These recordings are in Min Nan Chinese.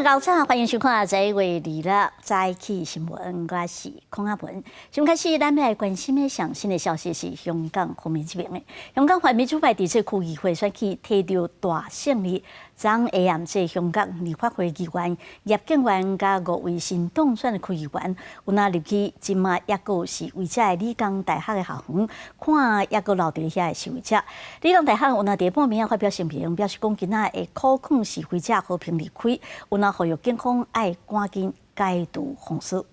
早早，歡迎收看1月26早起新聞，我是孔阿文。先開始，咱欲來關心的上新的消息是香港方面這邊的。香港泛民主派佇這區議會選舉提著大勝利，昨下暗這香港立法會議員葉建源佮五位新當選的區議員，有若入去，這馬猶閣有示威者的理工大學的校園，看猶閣留佇遐的示威者。理工大學有若佇半暝仔發表聲明，表示講今仔會苦勸示威者和平離開。有若呼籲警方愛趕緊解除封鎖。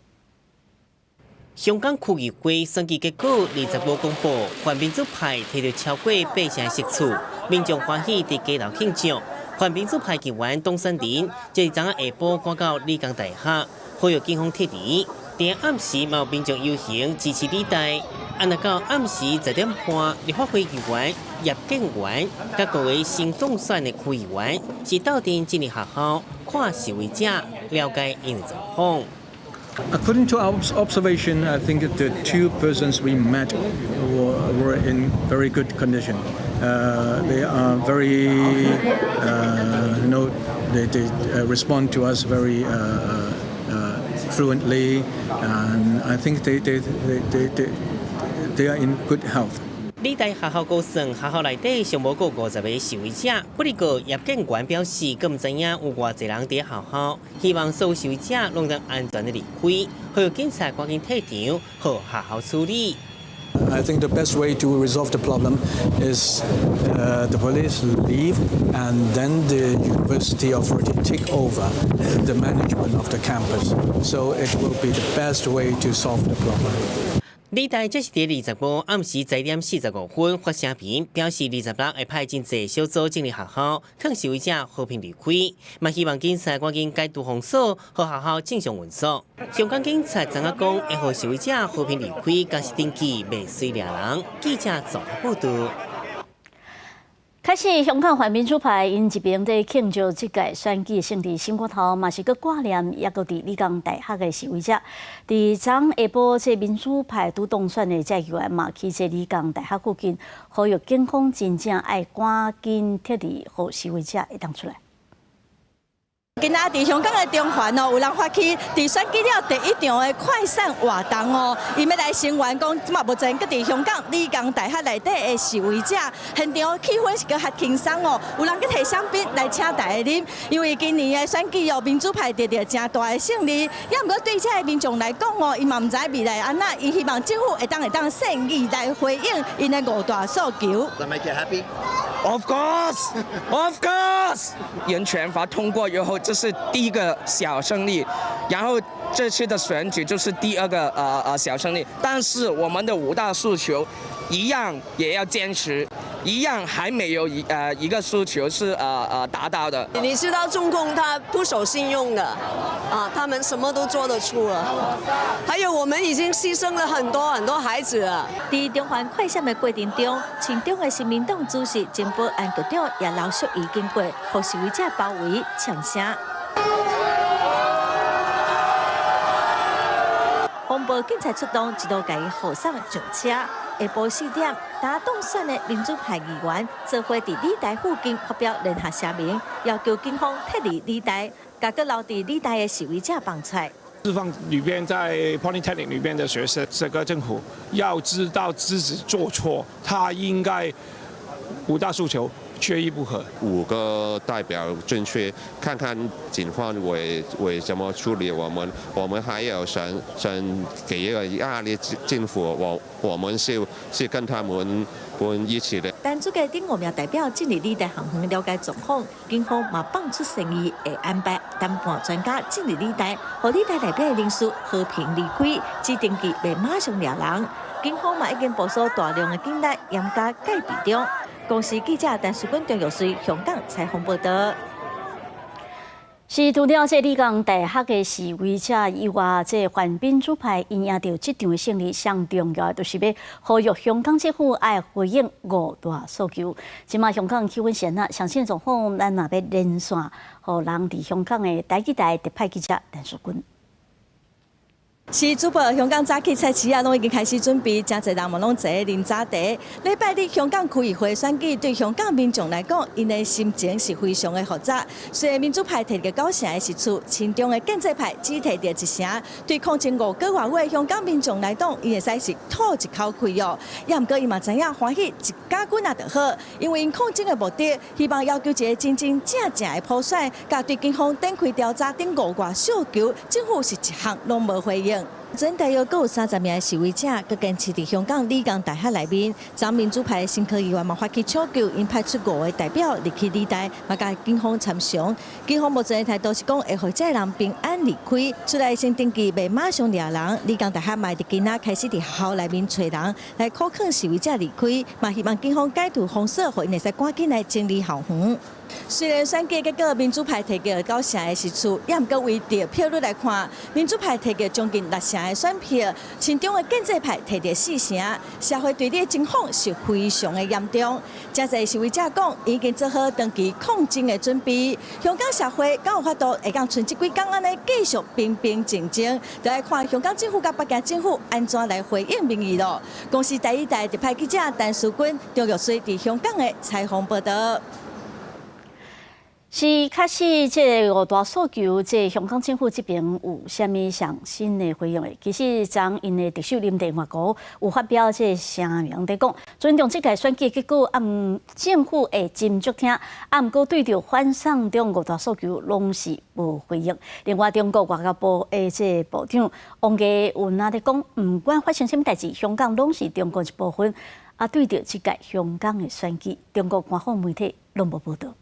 香港區議會選舉結果25公布，泛民主派提著超過八成席次，民眾歡喜佇街頭慶祝。泛民主派議員董選林，這昨下晡趕到理工大學，呼籲警方撤離。佇暗時嘛有民眾遊行支持理大，啊若到暗時10點半，立法會議員葉建源佮五位新當選的區議員是鬥陣進入學校看示威者，了解𪜶的狀況。 According to our observation, I think the two persons we met were in very good condition. They are very, they respond to us very fluently, and I think they are in good health. 理大學校估算學校內底上無過50個示威者，不過葉建源表示，閣毋知影有偌濟人佇學校，希望所有示威者攏能安全的離開，呼籲警察趕緊退場，予學校處理。 I think the best way to resolve the problem is the police leave and then the university authority take over the management of the campus. So it will be the best way to solve the problem. 理大這是佇25暗時10點45分發聲明，表示26會派真濟小組進入學校，勸示威者和平離開，嘛希望警察趕緊解除封鎖，予學校正常運作。香港警察昨仔講，會予示威者和平離開，但是登記袂隨掠人。記者綜合報道。開始，香港泛民主派𪜶一邊在慶祝這屆選舉勝利，心肝頭嘛是閣掛念，猶閣佇理工大學的示威者。佇昨下晡，這民主派拄當選的這議員嘛去這理工大學附近，呼籲警方真正愛趕緊撤離，予示威者會當出來。今仔佇香港的中環哦，有人發起佇選舉了第一場的快閃活動哦，伊欲來聲援講，這馬目前閣佇香港理工大學內底的示威者，現場氣氛是閣較輕鬆哦，有人閣提香檳來請大家啉，因為今年的選舉哦，民主派得著誠大的勝利，也毋過對這个民眾來講哦，伊嘛毋知未來按怎，伊希望政府會當善意來回應𪜶的五大訴求。 That make you happy? Of course, of course. 人權法通過以後，這是第一個小勝利，然後這次的選舉就是第二個小勝利。但是我們的五大訴求一樣也要堅持，一樣還沒有一個訴求是達到的。你知道中共他不守信用的，啊，他們什麼都做得出了。還有我們已經犧牲了很多很多孩子了。佇中環快閃的過程中，親中的新民黨主席前保安局長也劉淑儀經過，予示威者包圍嗆聲。防暴警察出動，一路共伊護送上車。下晡4點，當選的民主派議員做伙佇理大附近發表聯合聲明，要求警方撤離理大，共閣留佇理大的示威者放出來。釋放裏邊在 Polytechnic 裏邊的學生，這個政府要知道自己做錯，他應該五大訴求缺一不可。五個代表進去看看警方會怎麼處理我們，我們還要想給一個壓力政府，我們是跟他們一起的。陳主計等五名代表進入理大校園了解狀況，警方嘛放出善意，會安排談判專家進入理大，予理大內底的人士和平離開，只登記袂馬上掠人。警方嘛已經部署大量的警力，嚴加戒備中。公視記者陳淑君、張玉穗香港採訪報道。是除了這理工大學的示威者以外，這泛民主派𪜶贏著這場的勝利，上重要的就是欲呼籲香港政府愛回應五大訴求。這馬香港氣氛是按怎，上新狀況，咱若欲連線，予人佇香港的台語台特派記者陳淑君。是主播，香港早起菜市仔攏已經開始準備，誠濟人嘛攏坐啉早茶。禮拜日香港區議會選舉對香港民眾來講，𪜶的心情是非常的複雜。雖然民主派提著九成的席次，親中的建制派只提著一成，對抗爭5個外的香港民眾來講，𪜶會使是吐一口氣哦。也毋過伊嘛知影歡喜一家滾仔就好，因為𪜶抗爭的目的，希望要求一個真真正正的普選，佮對警方展開調查等五大訴求，政府是一項攏無回應。昨昏大約閣有30名示威者，閣堅持佇香港理工大學內面。昨民主派新科議員嘛發起請求，𪜶派出五個代表入去理大，嘛共警方參詳。警方目前的態度是講會予這个人平安離開，出來先登記，袂馬上掠人。理工大學嘛佇今仔開始佇學校內面揣人來苦勸示威者離開，嘛希望警方解除封鎖，予𪜶會使趕緊來整理校園。雖然選舉結果民主派提著九成的席次，也毋過為得票率來看，民主派提著將近六成的選票，親中的建制派提著四成，社會對立的情況是非常的嚴重。誠濟示威者講，已經做好長期抗爭的準備。香港社會敢有法度會當賰這幾工按呢繼續平平靜靜，就愛看香港政府佮北京政府按怎來回應民意囉。公視台語台特派記者陳淑君、張玉水佇香港的採訪報道。是確實，這五大訴求，這香港政府這邊有啥物上新的回應的？其實，昨𪜶的特首林鄭月娥有發表這個聲明，佇講尊重這屆選舉結果，啊，政府會斟酌聽，啊，毋過對著反送中五大訴求攏是無回應。另外，中國外交部的這個部長王毅有若佇講，毋管發生啥物代誌，香港攏是中國一部分。啊，對著這屆香港的選舉，中國官方媒體攏無報道。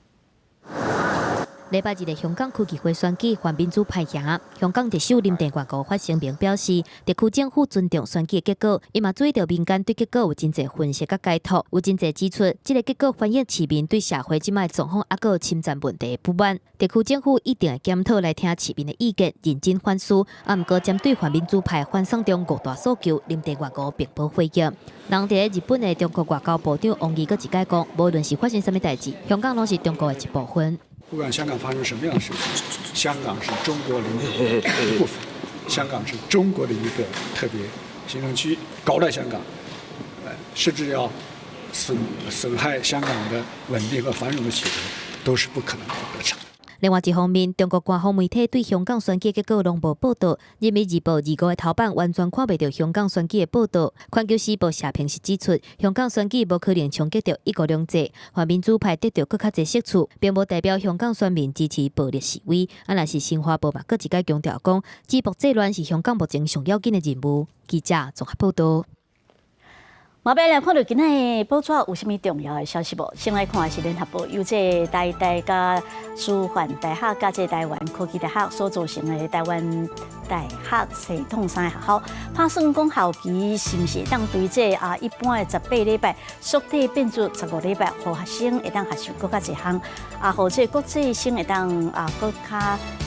禮拜日的香港區議會選舉，泛民主派贏。香港特首林鄭月娥發聲明表示，特區政府尊重選舉結果，伊嘛注意著民間對結果有真濟分析佮解讀，有真濟指出，這个結果反映市民對社會這擺狀況，猶閣有侵佔問題的不滿。特區政府一定會檢討來聽市民的意見，認真反思。啊，毋過針對泛民主派反送中五大訴求，林鄭月娥並無回應。人佇日本的中國外交部長王毅閣一擺講，無論是發生啥物代誌，香港攏是中國的一部分。不管香港發生什麼樣的事情，香港是中國領土的一部分，香港是中國的一個特別行政區，搞亂香港，甚至要損害香港的穩定和繁榮的企圖，都是不可能得逞。另外一方面，中國官方媒體對香港選舉結果攏無報道，《人民日報》25的頭版完全看袂著香港選舉的報道。《環球時報》社評時指出，香港選舉無可能衝擊著一國兩制，泛民主派得著閣較濟席次，並無代表香港選民支持暴力示威。啊，若是新華報嘛，閣一擺強調講，止暴制亂是香港目前上要緊的任務。記者綜合報道。馬尾來看著今仔的報紙有啥物重要的消息無？先來看的是聯合報，由這台大佮師範大學佮這台灣科技大學所組成的台灣大學系統三个學校，拍算講學期是毋是會當對這啊一般的18禮拜縮短變做15禮拜，予學生會當學習閣較濟項，啊，予這國際生會當啊閣較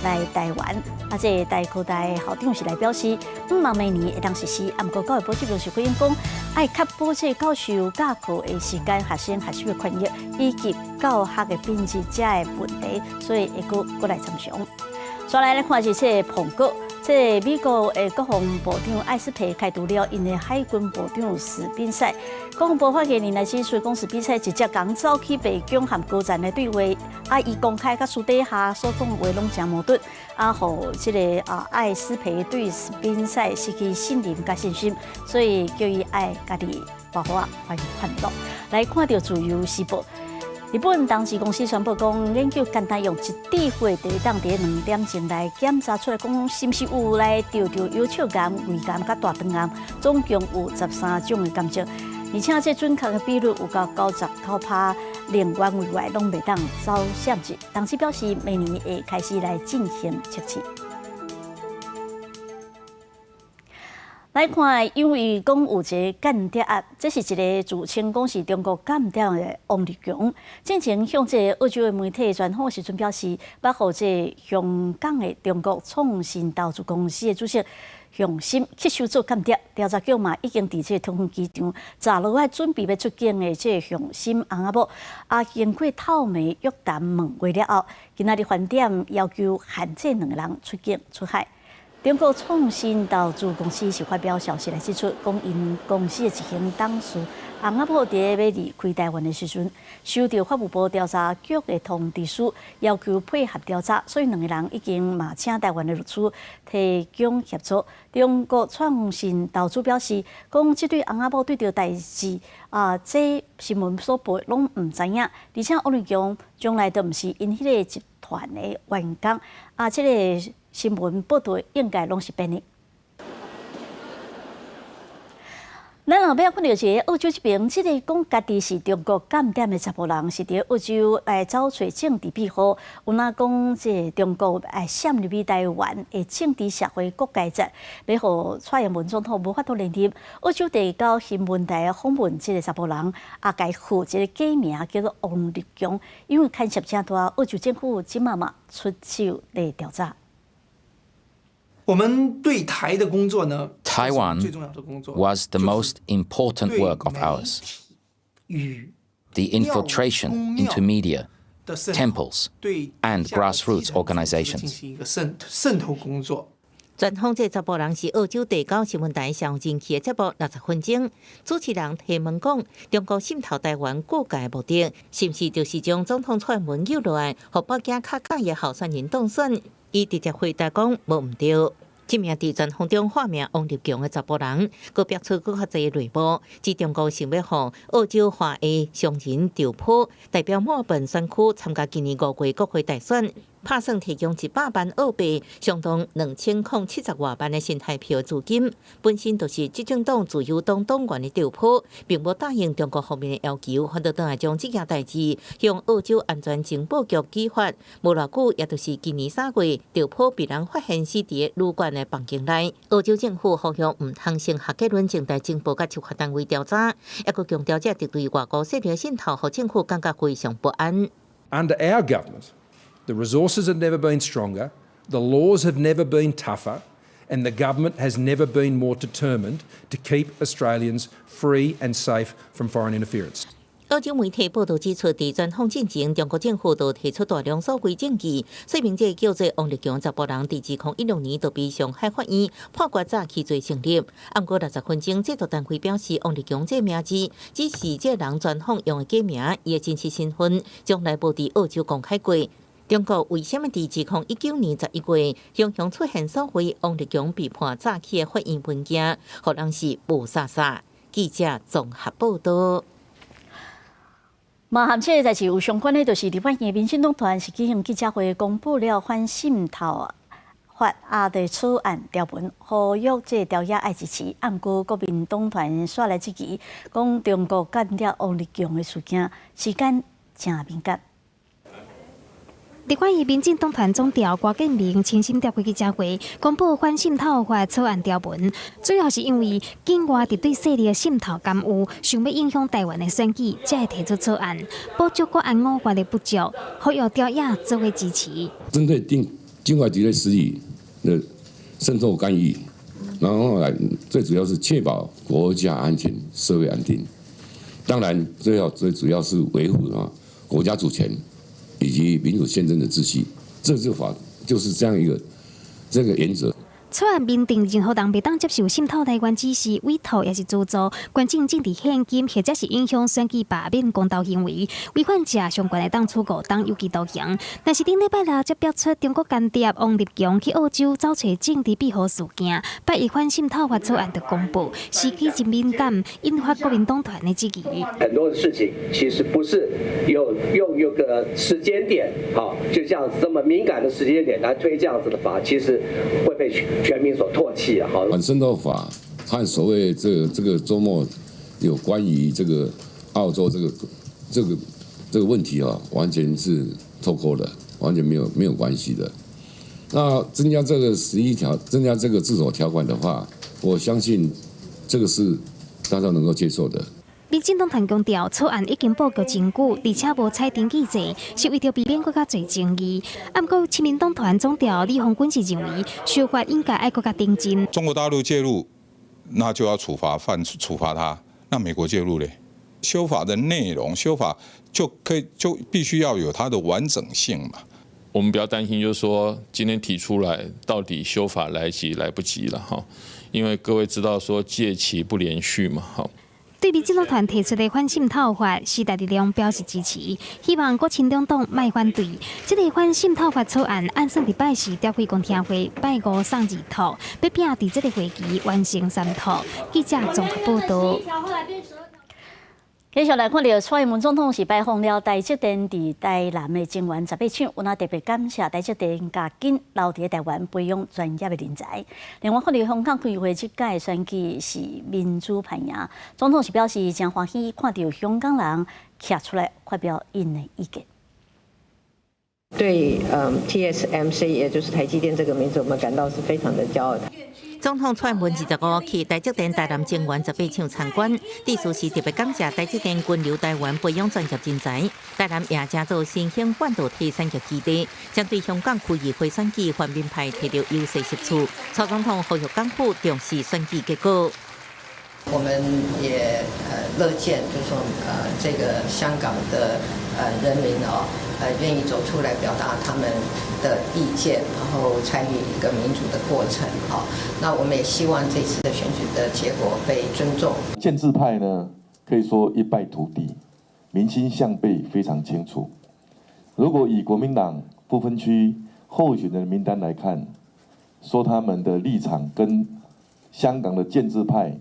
來台灣。啊，這台科大校長是來表示，向望明年會當實施，啊，毋過教育部這邊是回應講，愛確保這教授教課的時間、學生學習的權益以及教學的品質遮的問題，所以會閣閣來參詳。再來來看是這個蘋果，這個美國的國防部長艾斯培開除了𪜶的海軍部長史賓塞。國防部發言人來指出，講史賓塞直接共走去白宮和高層的對話，啊，伊公開佮私底下所講話攏誠矛盾，啊，予這個啊艾斯培對史賓塞失去信任佮信心，所以叫伊愛家己包袱仔還還落。來看著自由時報。日本東芝公司宣布講，研究簡單用一滴血就會當佇2點鐘來檢查出來，講是毋是有來著著幽腸癌、胃癌佮大腸癌，總共有13種的癌症，而且這準確的比率有到99%，連原位外攏袂當走閃失。東芝表示，明年會開始來進行測試。來看，因為講有一个間諜案，這是一个自稱講是中國間諜的王立強，進前向這個澳洲的媒體專訪時陣表示，捌予這香港的中國創新投資公司的主席向心吸收做間諜，調查局嘛已經佇這個桃園機場查落來準備欲出境的這個向心翁仔某，啊，經過透明約談問話了後，今仔日飯店要求限制兩个人出境出海。中國創新投資公司是發表消息來指出，講𪜶公司的執行董事洪阿母佇咧欲離開台灣的時陣，收到法務部調查局的通知書，要求配合調查，所以兩個人已經嘛請台灣的律師提供協助。中國創新投資表示，講這對翁仔某對著代誌啊，這新聞所報攏毋知影，而且王立強從來都毋是𪜶彼个集團的員工，啊，這個新聞報道應該攏是編的。咱後尾看著一个澳洲這邊，這個講家己是中國間諜的查埔人，是佇澳洲來走揣政治庇護。有若講這个中國愛滲入去台灣的政治社會各階層，欲予蔡英文總統無法度連任。澳洲地九新聞台訪問這个查埔人，也共伊予一个假名叫做王立強，因為牽涉誠大，澳洲政府這馬嘛出手來調查。我們對台的工作呢？Taiwan 最重要的工作 was the most important work of ours. The infiltration into media, temples, and grassroots organizations. 進行一個滲透工作。專訪這查埔人是澳洲地九新聞台上人氣的節目60分鐘，主持人提問講：中國滲透台灣各界的目的，是毋是就是將總統蔡英文救落來，予北京較佮意的候選人當選？伊直接回答講無毋對。這名佇專訪中化名王立強的查埔人，閣爆出閣較濟內幕，指中國想欲予澳洲華裔商人趙普代表墨爾本選區參加今年5月國會大選，拍算提供100萬澳幣，相當2070外萬的新台幣資金。本身就是執政黨自由黨黨員的趙普，並無答應中國方面的要求，反倒轉來將這件代誌向澳洲安全情報局舉發。無偌久，也就是今年3月，趙普被人發現死佇旅館的房間內。澳洲政府呼籲毋通先下結論，靜待情報佮執法單位調查，抑閣強調這敵對外國勢力滲透，予政府感覺非常不安。 Under our government, the resources have never been stronger, the laws have never been tougher, and the government has never been more determined to keep Australians free and safe from foreign interference. 澳洲媒體報道指出，佇專訪進前，中國政府就提出大量所謂證據，說明這个叫做王立強查埔人，佇2016年就被上海法院判決詐欺罪成立。毋過60分鐘製作單位表示，王立強這名字只是這人專訪用的假名，伊的真實身份從來無佇澳洲公開過。中國為啥物佇2019年11月，雄雄出現所謂王立強被判詐欺的法院文件，予人是霧煞煞。記者綜合報道。嘛，和這個代誌有相關的，就是立法院民進黨團是舉行記者會，公布了反滲透法啊的草案條文，呼籲這個朝野愛支持。毋過國民黨團煞來質疑，講中國間諜王立強的事件時間誠敏感。立法院民進黨團總召郭建明親身召開記者會，公布反滲透法草案條文，主要是因為境外敵對勢力的滲透干預，想欲影響台灣的選舉，才會提出草案，補足國安五法的不足，呼籲朝野做伙支持。針對境外敵對勢力的滲透干預，然後來最主要是確保國家安全、社會安定。當然，最後最主要是維護啊國家主權以及民主憲政的秩序，這個法就是這樣一個這個原則。草案明定，任何人袂當接受滲透台灣指示、委託抑是資助、捐贈政治獻金，或者是影響選舉罷免公投行為，違反者上懸會當處5冬有期徒刑。但是頂禮拜六才爆出中國間諜王立強去澳洲走揣政治庇護事件，拜一反滲透法草案就公布，時機真敏感，引發國民黨團的質疑。很多的事情其實不是有用一個時間點，好，就這樣子這麼敏感的時間點來推這樣子的法，其實會被全民所唾棄啊！反滲透法和所謂這個週末有關於這個澳洲這個問題啊，完全是脫鈎的，完全沒有關係的。那增加這個11條，增加這個自首條款的話，我相信這個是大家能夠接受的。民進黨團強調，草案已經布局真久，而且無採登記制，是為著避免閣較濟爭議。毋過，親民黨團總召李鴻鈞是認為，修法應該愛閣較認真。中國大陸介入，那就要處罰犯處罰他。那美國介入咧？修法的內容，修法就可以就必須要有它的完整性嘛。我們比較擔心，就是說今天提出來，到底修法來及來不及了哈？因為各位知道說屆期不連續嘛，哈。對民進黨團提出的反滲透法，時代力量表示支持，希望國親兩黨莫反對。這个反滲透法草案按算禮拜四召開公聽會，拜五送二讀，欲拼佇這个會期完成三讀。記者綜合報道。繼續來看著蔡英文總統是拜訪了台積電佇台南的晶圓十八廠，有那特別感謝台積電加緊留佇台灣培養專業的人才。另外，看著香港區議會這屆選舉是民主派贏，總統是表示誠歡喜看著香港人徛出來發表𪜶的意見。對，TSMC，也就是台積電這個名字，我們感到是非常的驕傲的。總統蔡英文25去台積電台南晶圓十八廠參觀，致辭時特別感謝台積電久留台灣培養專業人才。台南也成做新興半導體產業基地，針對香港區議會選舉泛民派提著優勢席次，蔡總統呼籲港府重視選舉結果。我們也樂見，就是說這個香港的人民哦，願意走出來表達他們的意見，然後參與一個民主的過程。哈，那我們也希望這次的選舉的結果被尊重。建制派呢，可以說一敗塗地，民心向背非常清楚。如果以國民黨不分區候選人名單來看，說他們的立場跟香港的建制派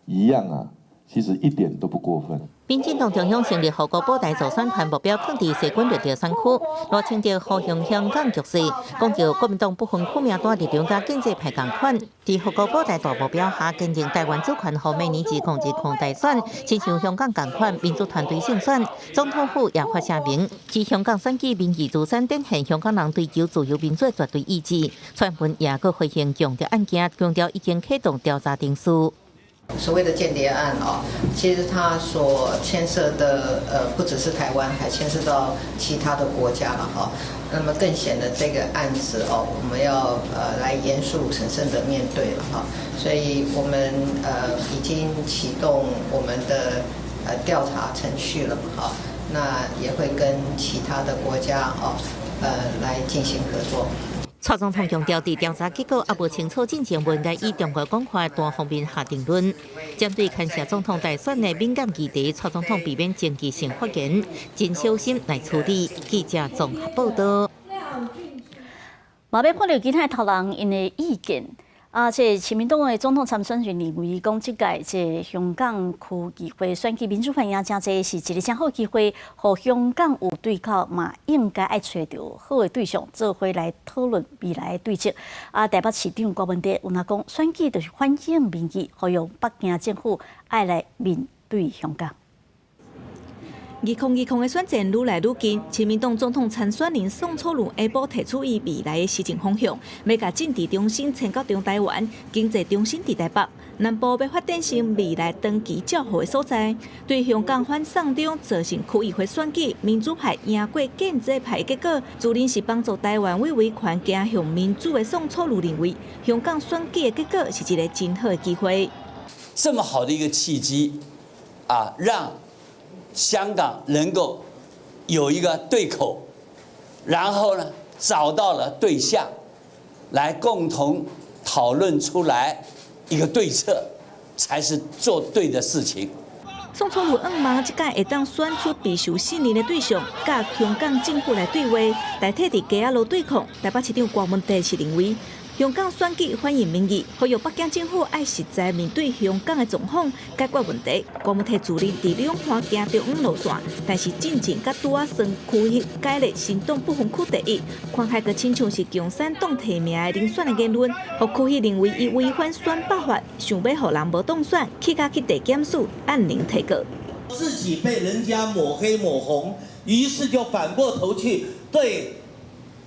一樣啊，其實一點都不過分。民進黨中央成立護國保台助選團，目標放佇西滾綠地選區。賴清德呼籲香港局勢，講著國民黨不分區名單立場佮建制派仝款，佇護國保台大目標下，堅定台灣主權，予明年2020大選，親像香港仝款，民主團隊勝選。總統府也發聲明，指香港選舉民意如山，展現香港人追求自由民主的絕對意志。蔡英文也閣回應共諜案件，強調已經啟動調查程序。所謂的間諜案哦，其實它所牽涉的不只是台灣，還牽涉到其他的國家了哈。那麼更顯得這個案子哦，我們要來嚴肅審慎的面對了哈。所以我們已經啟動我們的調查程序了哈。那也會跟其他的國家哦來進行合作。蔡總統強調，佇調查結果猶無清楚進前，無應該以中國講話單方面下定論。針對牽涉總統大選的敏感議題，蔡總統避免政治性發言，真小心來處理。記者綜合報道。嘛欲看著其他頭人𪜶的意見。啊，這親民黨的總統參選人認為講，這屆這香港區議會選舉民主派贏誠濟，是一個誠好機會，予香港有對口嘛，應該愛揣著好的對象，做伙來討論未來的對策。啊，台北市長郭文哲有若講，選舉就是反映民意，呼籲北京政府愛來面對香港。2020的選戰愈來愈近，親民黨總統參選人宋楚瑜下晡提出伊未來的施政方向，欲共政治中心遷到中台灣，經濟中心佇台北，南部欲發展成未來長期照護的所在。對香港反送中造成區議會選舉民主派贏過建制派的結果，自認是幫助台灣為維權走向民主的宋楚瑜認為，香港選舉的結果是一个真好的機會。這麼好的一個契機，啊，讓香港能夠有一個對口，然後呢，找到了對象，來共同討論出來一個對策，才是做對的事情。宋楚瑜向望這屆會當選出備受信任的對象，佮香港政府來對話，代替佇街仔路對抗。台北市長郭文哲是認為，香港選舉反映民意，呼籲北京政府愛實在面對香港的狀況，解決問題。郭文哲自認佇兩岸行中央路線，但是進前佮拄仔算區域改列新黨不分區第一，看起來閣親像是共產黨提名的人選的言論，予區域認為伊違反選罷法，想欲予人無當選，去共去地檢署按鈴提告。自己被人家抹黑抹紅，於是就反過頭去對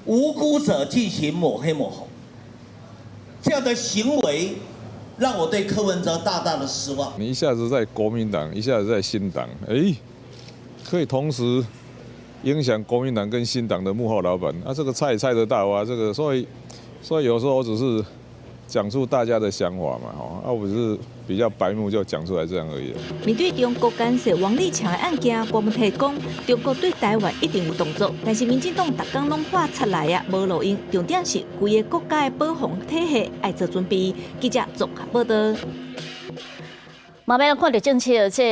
無辜者進行抹黑抹紅。這樣的行為讓我對柯文哲大大的失望。你一下子在國民黨，一下子在新黨，哎，可以同時影響國民黨跟新黨的幕後老闆，啊，這個猜也猜得到啊，這個所以有時候我只是講出大家的想法嘛，吼，啊，我是比較白目就講出來這樣而已。面對中國干涉王立強的案件，郭文提講，中國對台灣一定有動作，但是民進黨逐工攏畫出來啊，無路用。重點是規个國家的保防體系愛做準備。記者綜合報道。嘛欲來看著政策，這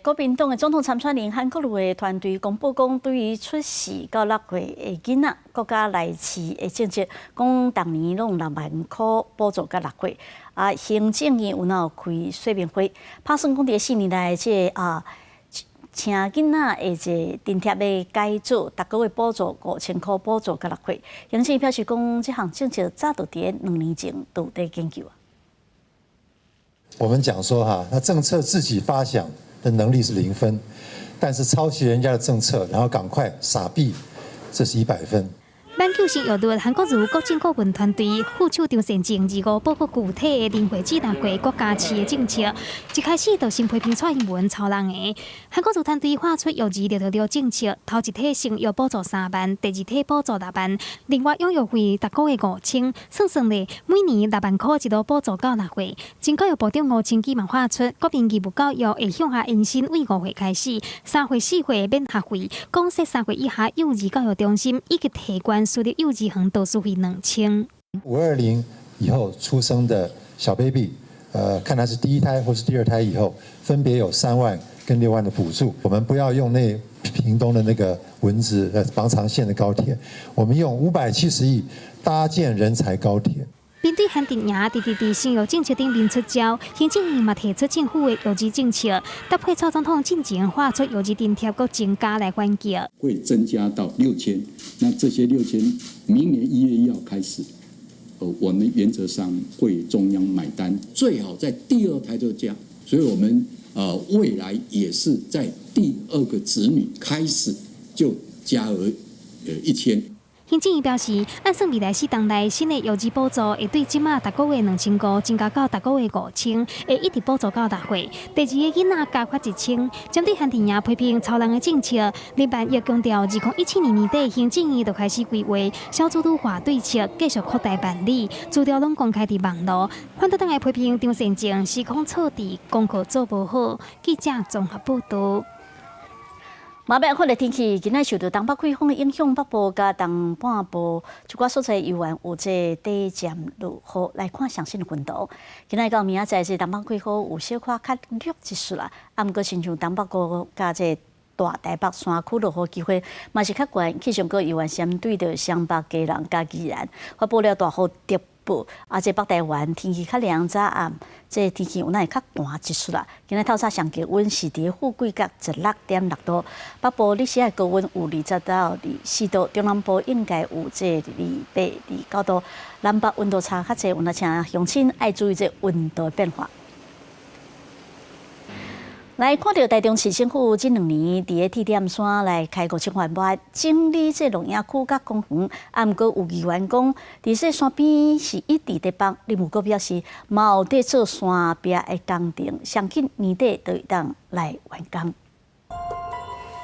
國民黨的總統參選人韓國瑜的團隊公布講，對於出世到6歲的囡仔，國家來飼的政策，講逐年攏6萬箍補助到6歲。啊，行政院有哪有開說明會，拍算講佇4年內這啊，請囡仔的這津貼的改組，逐個月補助5000箍，補助到6歲。行政院表示講，這項政策早就佇2年前就有佇研究啊。我們講說哈，那政策自己發想的能力是0分，但是抄襲人家的政策，然後趕快撒幣，這是100分。挽救生育率，韓國瑜國政顧問團隊副手張善政25報告具體的0歲至6歲國家飼的政策，一開始就先批評蔡英文抄人的。韓國瑜團隊發出育兒666政策，頭一梯生育補助3萬，第二梯補助6萬，另外養育費逐個月5000，算算咧，每年6萬箍一路補助到6歲。前教育部長吳清基嘛發出，國民義務教育會向下延伸，為5歲開始，3歲4歲免學費，講設3歲以下幼兒教育中心以及提懸私立幼兒園導師費2000。520以後出生的小 baby，看他是第一胎或是第二胎以後，分別有3萬跟6萬的補助。我們不要用那屏東的那個蚊子綁長線的高鐵，我們用570億搭建人才高鐵。面對韓陣營佇佇佇生育政策頂面出招，行政院嘛提出政府的育兒政策，搭配蔡總統進前發出育兒津貼閣增加來反擊。會增加到六千，那這些六千，明年1月1號開始，我們原則上會中央買單，最好在第二胎就加，所以我們未來也是在第二個子女開始就加額1000。行政院表示，按算未來4冬內新的育兒補助會對這馬逐個月2500增加到逐個月5000，會一直補助到6歲。第二个囡仔加發1000。針對韓陣營批評抄人的政策，林萬億強調，2017年年底行政院就開始規劃少子女化對策，繼續擴大辦理，資料攏公開佇網路。反對黨的批評張善政時空錯置，功課做無好。記者綜合報導。嘛欲看著天氣，今仔受著東北季風的影響，北部佮東半部一寡所在猶原有這短暫落雨。來看詳細的溫度。今仔到明仔載，這東北季風有小可較弱一絲啦。啊，毋過親像東北部佮這大台北山區落雨機會嘛是較懸。氣象局猶原針對著雙北、基隆佮宜蘭發布了大雨特報。啊，這北台灣天氣較涼，早暗這天氣有哪會較寒一絲啦。今仔透早上低溫是佇富貴角16.6度，北部日時的高溫有20到24度，中南部應該有這28、29度，南北溫度差較濟，有若請鄉親愛注意這溫度變化。來看著台中市政府這2年佇咧鐵點山來開5000外萬整理這露營區佮公園，啊，毋過有議員講，佇這山邊是一直佇崩，林務局表示，嘛有佇做山壁的工程，上緊年底就會當來完工。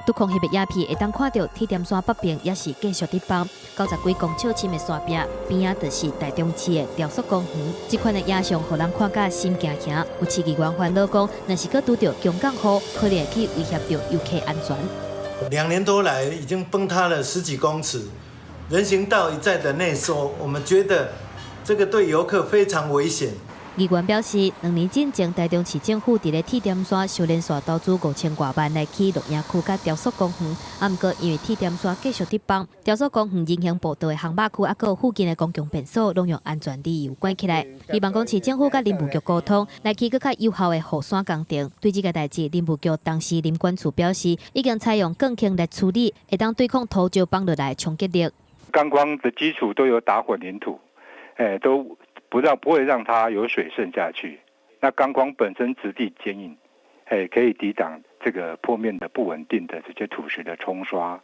拄空翕的影片會當看著鐵點山北邊也是繼續佇崩，90幾公尺深的山壁邊仔就是台中市的雕塑公園。這款的影像，予人看甲心驚驚。有市議員煩惱講，若是閣拄著強降雨，可能會去威脅著遊客安全。2年多來已經崩塌了十幾公尺，人行道一再的內縮，我們覺得這個對遊客非常危險。議員表示，2年進前，台中市政府佇咧鐵點山修連續投資5000外萬來起露營區佮雕塑公園，啊，毋過因為鐵點山繼續佇崩，雕塑公園人行步道的航馬區，啊，閣附近的公共便所，攏用安全理由關起來。希望講市政府佮林務局溝通，來起閣較有效的護山工程。對這個代誌，林務局董事林管處表示，已經採用鋼筋來處理，會當對抗土石崩落來的衝擊力。鋼框的基礎都有打混凝土，都不會讓它有水滲下去。那鋼框本身質地堅硬，可以抵擋這個坡面的不穩定的這些土石的沖刷。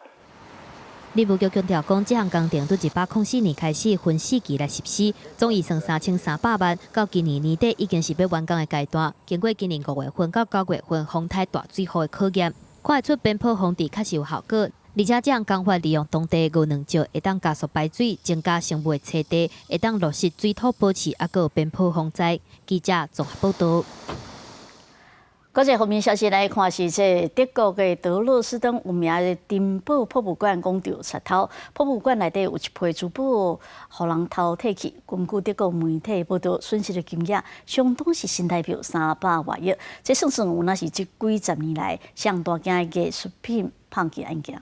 林務局強調講，這項工程對104年開始分四期來實施，總預算3300萬，到今年年底已經是欲完工的階段。經過今年5月份到9月份風颱大水雨的考驗，看會出邊坡防治確實有效果。而且這項工法利用當地牛卵石，會當加速排水，增加生物的棲地，會當落實水土保持，抑閣有邊坡防災。記者綜合報導。國際方面消息來看，是這德國的德累斯登有名的珍寶博物館講著賊偷，博物館內底有一批珠寶，予人偷提去。根據德國媒體報導，損失的金額相當是新台幣300外億。這算算有若是這幾十年來上大件的藝術品碰劫案件。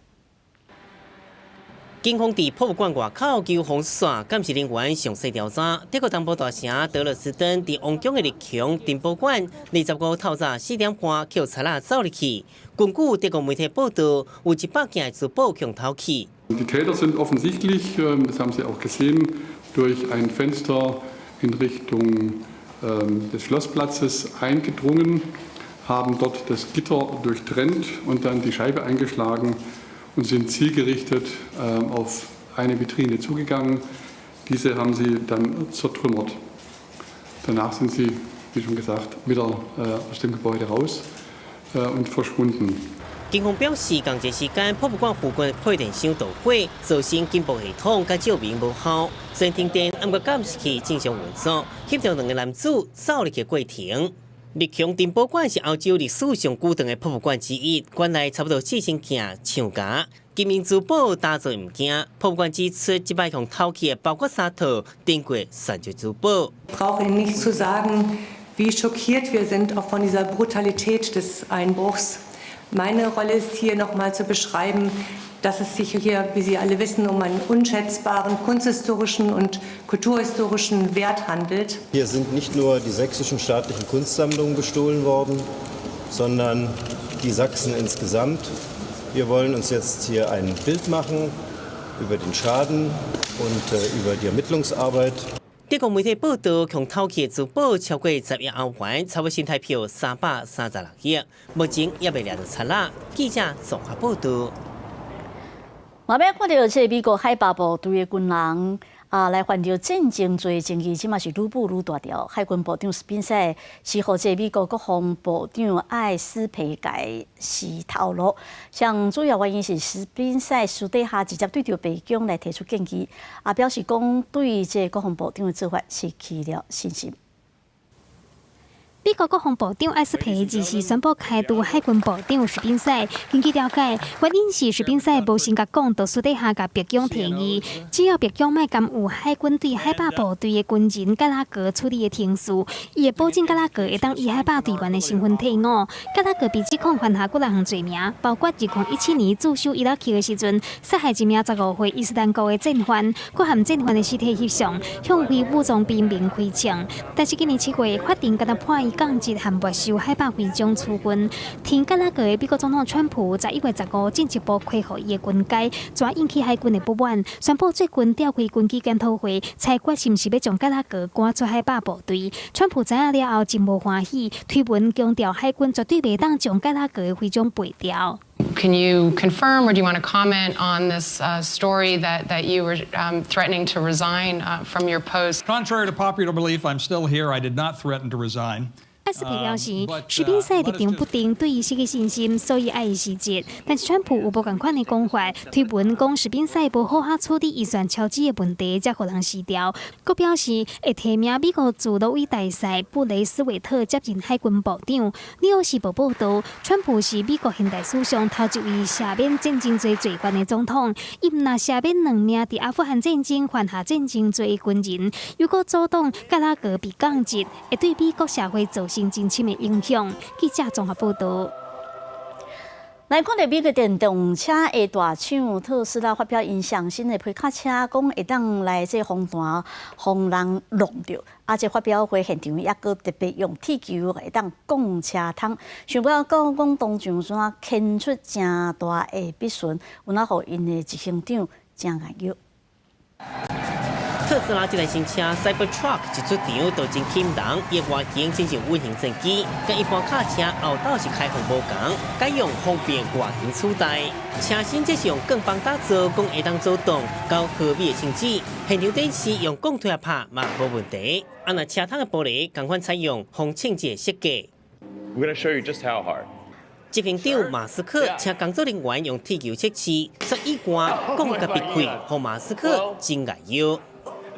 警方佇博物館外口求封線，監視人員詳細調查。德國東部大城德累斯登佇王宮的綠穹珍寶館，25透早4點半，予賊仔走入去。根據德國媒體報導，有100件珠寶予偷去。 Die Täter sind offensichtlich, das haben Sie auch gesehen, durch ein Fenster in Richtung des Schlossplatzes eingedrungen, haben dort das Gitter durchtrennt und dann die Scheibe eingeschlagen und sind zielgerichtet auf eine Vitrine zugegangen. Diese haben sie dann zertrümmert. Danach sind sie, wie schon gesagt, wieder aus dem Gebäude raus und verschwunden. 警方表示，仝一時間，博物館附近配電箱導火，造成警報系統佮照明無效。雖然停電，毋過監視器正常運作，翕著兩个男子走入去過程。綠穹珍寶館是歐洲歷史上古長的博物館之一，館內差不多4000件唱夾、金銀珠寶打造物件。博物館指出，這擺予偷去的包括三套珍貴鑽石珠寶。 Brauche Ihnen nicht zu sagen, wie schockiert wir sind auch von dieser Brutalität des Einbruchs. Meine Rolle ist hier noch mal zu beschreiben, dass es sich hier, wie Sie alle wissen, um einen unschätzbaren kunsthistorischen und kulturhistorischen Wert handelt. Hier sind nicht nur die sächsischen staatlichen Kunstsammlungen bestohlen worden, sondern die Sachsen insgesamt. Wir wollen uns jetzt hier ein Bild machen über den Schaden und über die Ermittlungsarbeit. 德國媒體報導，予偷去的珠寶超過10億歐元，差不多新台幣336億。目前猶未掠著賊仔。記者綜合報導。嘛欲看著這個美國海霸部隊的軍人啊，來犯著戰爭罪，爭議這馬是愈舞愈大條。海軍部長斯賓塞是予這個美國國防部長艾斯培共洗頭路，上主要原因是斯賓塞私底下直接對著白宮來提出建議，啊表示講對這個國防部長的做法失去了信心。美國國防部長艾斯培日時宣布開除海軍部長史賓塞。根據了解，原因是史賓塞無先共講，就私底下共白宮提議，只要白宮莫干預海軍對海霸部隊的軍人蓋拉格處理的程序，伊會保證蓋拉格會當以海霸隊員的身份退伍。蓋拉格被指控犯下幾若項罪名，包括2017年駐守伊拉克的時陣，殺害一名15歲伊斯蘭國的戰犯，閣含戰犯的屍體翕相，向非武裝兵民開槍。但是今年7月，法庭敢若判伊降職和沒收海霸徽章處分。提蓋拉格的美國總統川普11月15進一步恢復伊的軍階，轉引起海軍的不滿，宣布最近召開軍紀檢討會，裁決是毋是欲將蓋拉格趕出海霸部隊。川普知影了後真無歡喜，推文強調海軍絕對袂當將蓋拉格的徽章廢掉。 Can you confirm or do you want to comment on this story that you were threatening to resign from your post? Contrary to popular belief, I'm still here. I did not threaten to resign. 艾斯培表示，史賓塞立場不定，對伊失去信心，所以愛伊辭職。但是川普有無仝款的講法，推文講史賓塞無好好處理預算超支的問題，才予人辭掉。閣表示會提名美國駐挪威大使布雷斯維特接任海軍部長。紐約時報報導，川普是美國現代史上頭一位赦免戰爭罪罪犯的總統。伊毋但赦免兩名佇阿富汗戰爭犯下戰爭罪的軍人，又閣阻擋蓋拉格被降職，會對美國社會造成真深的影響。記者綜合報導。來看著美國電動車的大廠特斯拉發表𪜶上新的皮卡車，講會當來這風台予人弄著。啊，這發表會現場抑閣特別用鐵球會當摃車窗，想欲到講當場怎牽出誠大的筆順，有哪予𪜶的執行長誠研究。特斯拉這台新車 Cybertruck 一出場就真吸引人，伊外形真像隱形戰機，佮一般卡車後斗是開放無仝，改用方便外形取代。車身則是用鋼板打造，講會當阻擋9毫米的槍支。現場展示用鋼推拍嘛無問題。啊，若車窗的玻璃仝款採用防衝擊的設計。 We're going to show you just how hard. 執行長馬斯克請工作人員用鐵球測試，煞意外講共閉氣，予馬斯克真礙腰。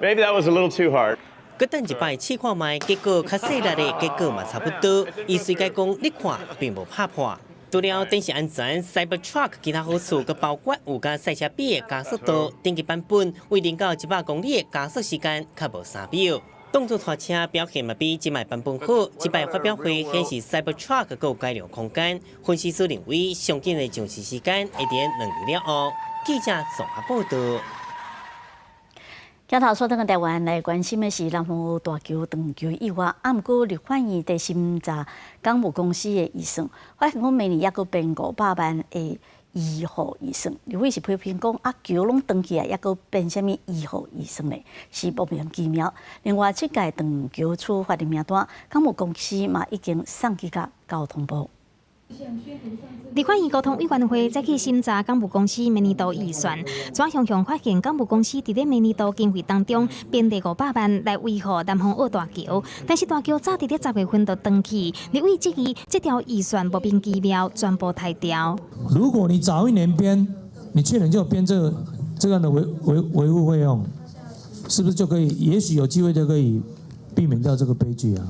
Maybe that was a little too hard. 閣等一擺試看覓，結果較細力的結果嘛差不多。伊隨解講，你看並無拍破。除了電池安全，Cybertruck 其他好處，閣包括有佮賽車比的加速度，頂級版本為0到100公里的加速時間較無3秒。動作拖車表現嘛比這擺版本好。這擺發表會顯示 Cybertruck 閣有改良空間。分析師認為，上緊的上市時間會佇2年了後。記者綜合報道。鏡頭轉轉台灣來關心的是南風大橋斷橋意外，啊，毋過立法院佇審查港務公司的預算，發現講明年猶閣編500萬的醫護預算，立委是批評講啊，橋攏斷去啊，猶閣編啥物醫護預算呢？是莫名其妙。另外，這屆斷橋處罰的名單，港務公司嘛已經送去共交通部。立法院交通委員會早起審查港務公司明年度預算，轉向向發現港務公司佇咧明年度經費當中編列500萬來維護南風澳大橋，但是大橋早佇咧10月份就斷去，立委質疑這條預算莫名其妙全部刣掉。如果你早一年編，你去年就編這樣的維護費用，是不是就可以？也許有機會就可以避免掉這個悲劇啊？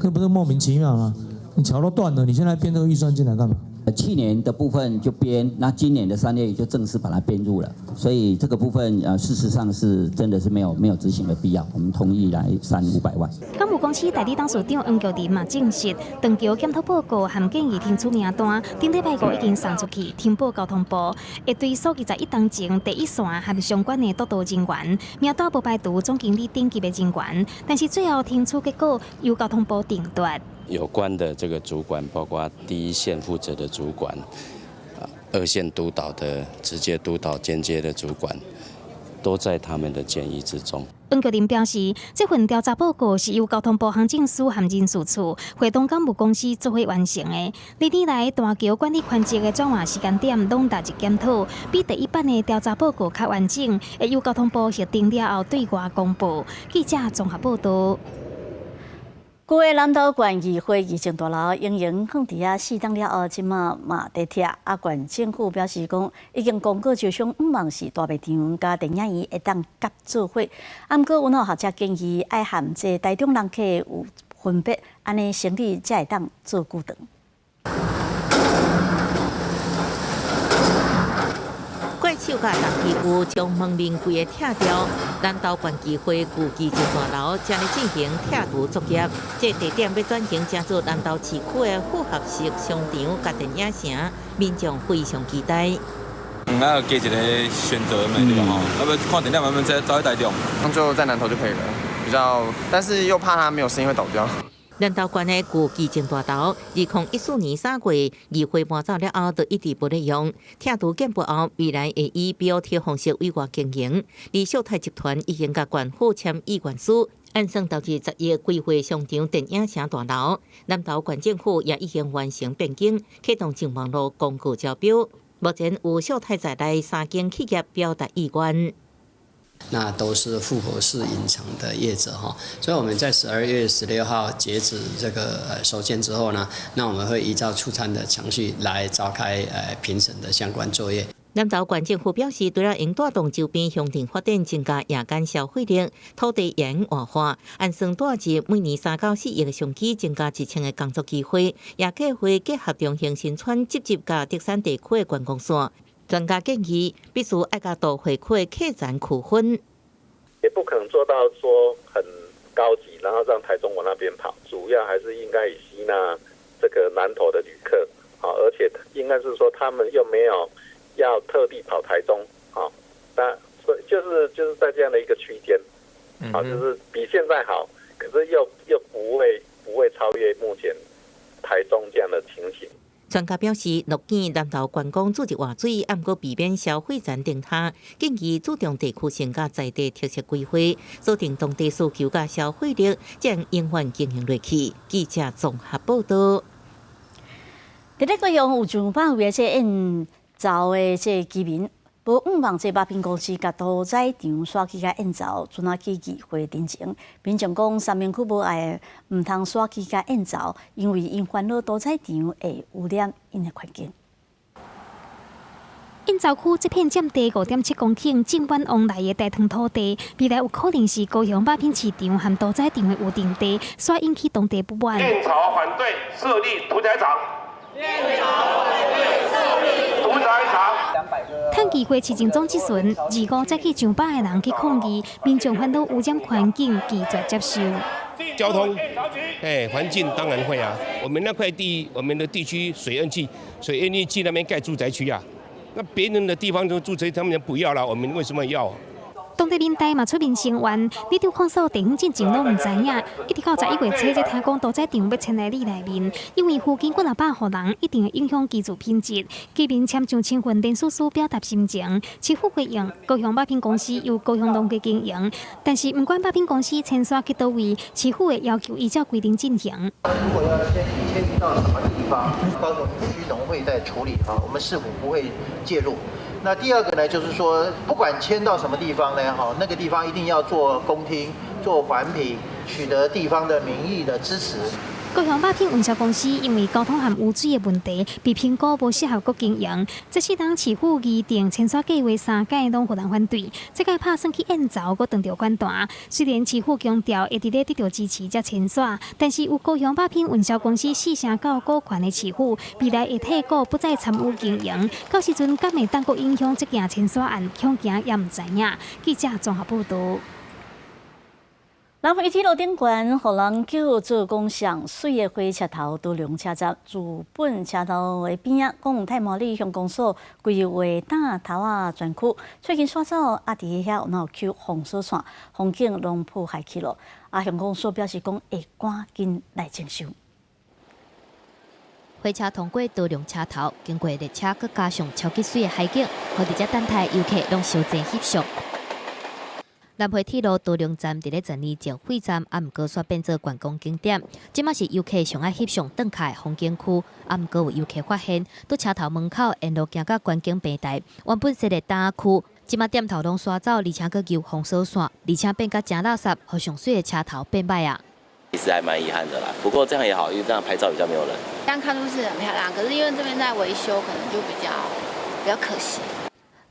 這不是莫名其妙嗎？你橋都斷了，你現在編這個預算進來幹嘛？去年的部分就編，那今年的3月就正式把它編入了，所以這個部分事實上是真的是沒有執行的必要，我們同意來刪500萬。港務公司代理董事長黃玉林嘛證實，斷橋檢討報告和建議聽取名單，頂禮拜五已經送出去，呈報交通部，會追溯21冬前第一線和相關的督導人員，名單無排除總經理等級的人員，但是最後聽取結果由交通部定奪。有關的這個主管，包括第一線負責的主管，二線督導的直接督導、間接的主管，都在他們的建議之中。黃玉林表示，這份調查報告是由交通部行政司和人事處會同港務公司做伙完成的。歷年來大橋管理權責的轉換時間點攏逐日檢討，比第一版的調查報告較完整，會由交通部核定了後對外公布。記者綜合報道。舊的南投縣議會議政大樓仍然放佇遐4冬了後，這馬嘛佇拆。啊，縣政府表示講，已經公告招商，向望是大賣場佮電影院會當合做伙。啊，毋過有學者建議愛和這台中人客有分別，按呢生意才會當做久長。怪手佮重機具將門面規个拆掉，南投縣議會舊議政大樓正咧進行拆除作業。這地點欲轉型成做南投市區的複合式商場佮電影城，民眾非常期待。啊，加一個選擇嘛，對吧？吼，啊欲看電影，慢慢再走去台中。就在南投就可以了，比較，但是又怕它沒有生意會倒掉。南投縣的舊議政大樓，2014年3月議會搬走了後，就一直無咧用。拆除建部後，未來會以 BOT 方式委外經營。而秀泰集團已經佮縣府簽意願書，按算投資10億規劃商場電影城大樓。南投縣政府也已經完成變更，啟動正網路公告招標。目前有秀泰在內三間企業表達意願。那都是複合式影城的業者哈，所以我們在12月16號截止這個收件之後呢，那我們會依照初參的程序來召開評審的相關作業。南投縣政府表示，除了應帶動周邊鄉鎮發展，增加夜間消費力、土地沿活化，按算帶入每年3到4億的商機，增加1000個工作機會，也計劃結合中興新村直接佮竹山地區的觀光線。專家建議，必須愛佮都會區的客層區分，也不可能做到說很高級，然後讓台中往那邊跑。主要還是應該以吸納這個南投的旅客，而且應該是說他們又沒有要特地跑台中，那所以就是在這樣的一個區間，就是比現在好，可是又不會超越目前台中這樣的情形。專家表示，樂見南投觀光注入活水，毋過避免消費層崩塌，建議注重地區性佮在地特色規劃，鎖定當地需求佮消費力，才會永遠經營落去。記者綜合報道。佇咧高雄有上百位的這宴走的這居民。無向望這肉品公司共屠宰場徙去共燕巢，陣仔去議會陳情。民眾講三民區無愛毋通徙去共燕巢，因為𪜶煩惱屠宰場會污染𪜶的環境。燕巢區這片佔地5.7公頃、種滿旺來的大塘土地，未來有可能是高雄肉品市場和屠宰場的預定地，煞引起當地不滿。燕巢反對設立屠宰場。燕巢反對設立屠宰場。趁議會市政總質詢，25早起上百个人去抗議，民眾煩惱污染環境，拒絕接受。交通，哎，環境當然會啊。我們那塊地，我們的地區水恩區，水恩區那邊蓋住宅區啊。那別人的地方都住宅，他們不要了，我們為什麼要？當地民代嘛出面聲援，里長控訴地方進前攏毋知影，一直到11月初才聽講屠宰場欲遷來里內面，因為附近幾若百戶人一定會影響居住品質。居民簽上身份連署書表達心情，市府回應高雄肉品公司由高雄農會經營，但是毋管肉品公司遷徙去佗位，市府會要求依照規定進行。如果要遷移，遷移到什麼地方？高雄區農會在處理啊，我們市府不會介入。那第二個呢，就是說，不管遷到什麼地方呢，哈，那個地方一定要做公聽、做環評，取得地方的民意的支持。高雄肉品運銷公司因為交通和污水的問題，被評估無適合閣經營。這次當市府擬定遷徙計劃三屆攏予人反對，這屆拍算去燕巢閣當著反彈。雖然市府強調會佇咧得到支持才遷徙，但是有高雄肉品運銷公司4成9股權的市府，未來會退股不再參與經營。到時陣敢會當閣影響這件遷徙案，恐驚也毋知影。記者綜合報導。南迴鐵路頂懸，予人叫做講上媠的火車頭多龍車站，自本車頭的邊仔，講太麻里鄉公所規劃擔頭仔專區，最近徙走啊，佇遐有撿封鎖線，風景攏破壞去了。啊，鄉公所表示講會趕緊來整修。火車通過多龍車頭，經過列車，閣加上超級媠的海景，予佇遮等待遊客攏相爭翕相。南迴鐵路多龍站佇咧10年前廢站，啊，毋過煞變做觀光景點。這馬是遊客上愛翕相轉卡的風景區，啊，毋過有遊客發現，佇車頭門口沿路行到觀景平台，原本設的擔仔區，這馬店頭攏徙走，而且閣丟封鎖線，而且變甲誠垃圾，予上媠的車頭變歹啊。其實還蠻遺憾的啦，不過這樣也好，因為這樣拍照比較沒有人。這樣看出是很漂亮，可是因為這邊在維修，可能就比較可惜。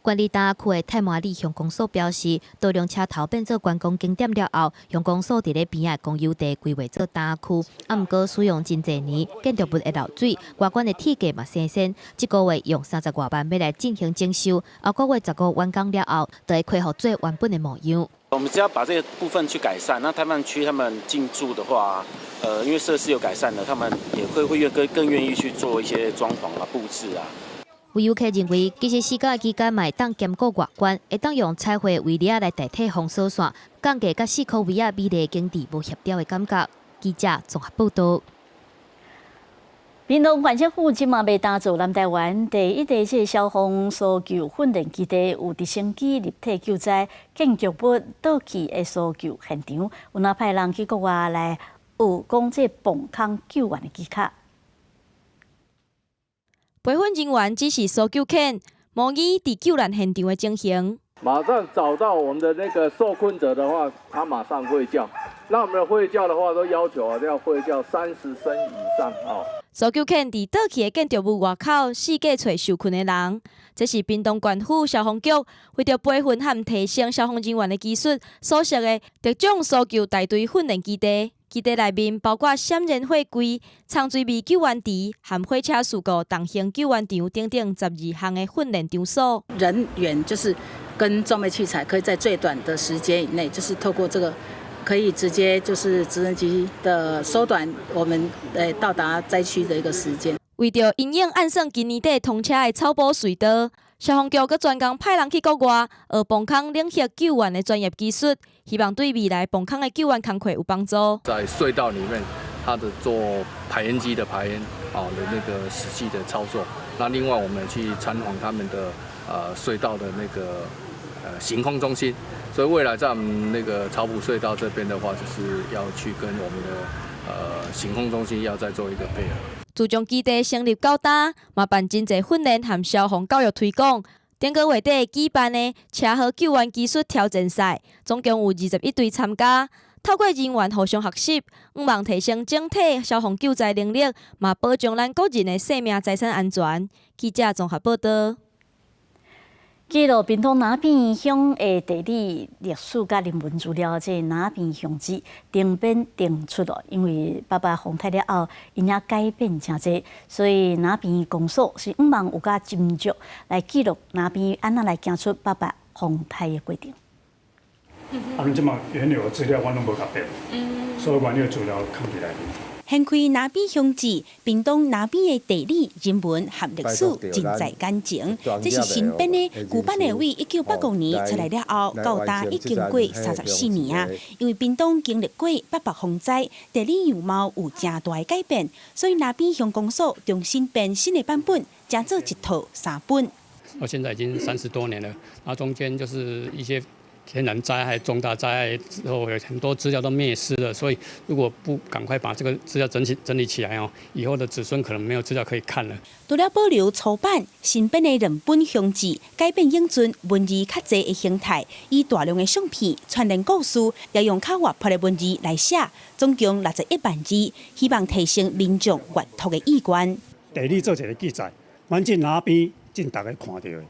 管理擔仔區的太麻里鄉公所表示，多龍車頭變做觀光景點了後，鄉公所佇咧邊仔公有地規劃做擔仔區，啊，毋過使用真濟年，建築物會漏水，外觀的鐵架嘛生鉎。這個月用30外萬欲來進行整修，後個月15完工了後，就會恢復做原本的模樣。我們只要把這個部分去改善，那攤販區他們進駐的話，因為設施有改善了，他們也會更願意去做一些裝潢啊、佈置啊。有遊客認為，其實施工期間嘛會當兼顧外觀，會當用彩繪圍籬來代替封鎖線，降低佮四箍圍仔美麗景致無協調的感覺。記者綜合報導。屏東縣政府這馬欲打造南台灣第一個這消防搜救訓練基地，有直升機立體救災、建築物倒去的搜救現場，有若派人去國外來學講這磅空救援的技巧。培訓人員只是搜救犬，模擬佇救難現場的情形。馬上找到我們的那個受困者的話，他馬上會叫。那我們的會叫的話，都要求啊，要會叫30聲以上哦。搜救犬佇倒去的建築物外口四界揣受困的人，這是屏東縣府消防局為著培訓和提升消防人員的技術所設的特種搜救大隊訓練基地。基地內面包括閃燃貨櫃、藏水味救援池和火車事故重型救援場等等12項的訓練場所。人員就是跟裝備器材，可以在最短的時間以內，就是透過這個，可以直接就是直升機的縮短我們到達災區的一個時間。為著因應按算今年底通車的草埔隧道，消防局閣專工派人去國外學磅空冷血救援的專業技術，希望對未來磅空的救援工課有幫助。在隧道裡面，它的做排煙機的排煙啊的那個實際的操作。那另外我們去參訪他們的隧道的那個行控中心。所以未來在我們那個草埔隧道這邊的話，就是要去跟我們的行控中心要再做一個配合。自從基地成立到今，嘛辦真濟訓練和消防教育推廣。頂個月底舉辦的車禍救援技術挑戰賽，總共有21隊參加。透過人員互相學習，向望提升整體消防救災能力，嘛保障咱國人的生命財產安全。記者綜合報道。記錄屏東那邊鄉的地理歷史佮人文資料，這那邊鄉志定編定出咯。因為八八風颱了後，𪜶也改變誠濟，所以那邊公所是向望有較斟酌來記錄那邊按怎來行出八八風颱的過程。啊，阮這馬原有的資料我攏無共變，所以原有資料囥佇內面。掀開那邊鄉志，屏東那邊的地理、人文和歷史盡在眼前。這是新編的，舊版的為1985年出來了後，到今已經過34年啊。因為屏東經歷過八八風災，地理樣貌有誠大的改變，所以那邊鄉公所重新編新的版本，成做一套三本。到現在已經30多年了，然後中間就是一些天然災害、重大災害之後，有很多資料都滅失了，所以如果不趕快把這個資料整理起來哦，以後的子孫可能沒有資料可以看了。除了保留初版，新編的兩本鄉志，改變永存文字較濟的形態，以大量的相片串聯故事，也用較活潑的文字來寫，總共61萬字，希望提升民眾閱讀的意願。地理做一個記載，反正那邊進逐家看著的，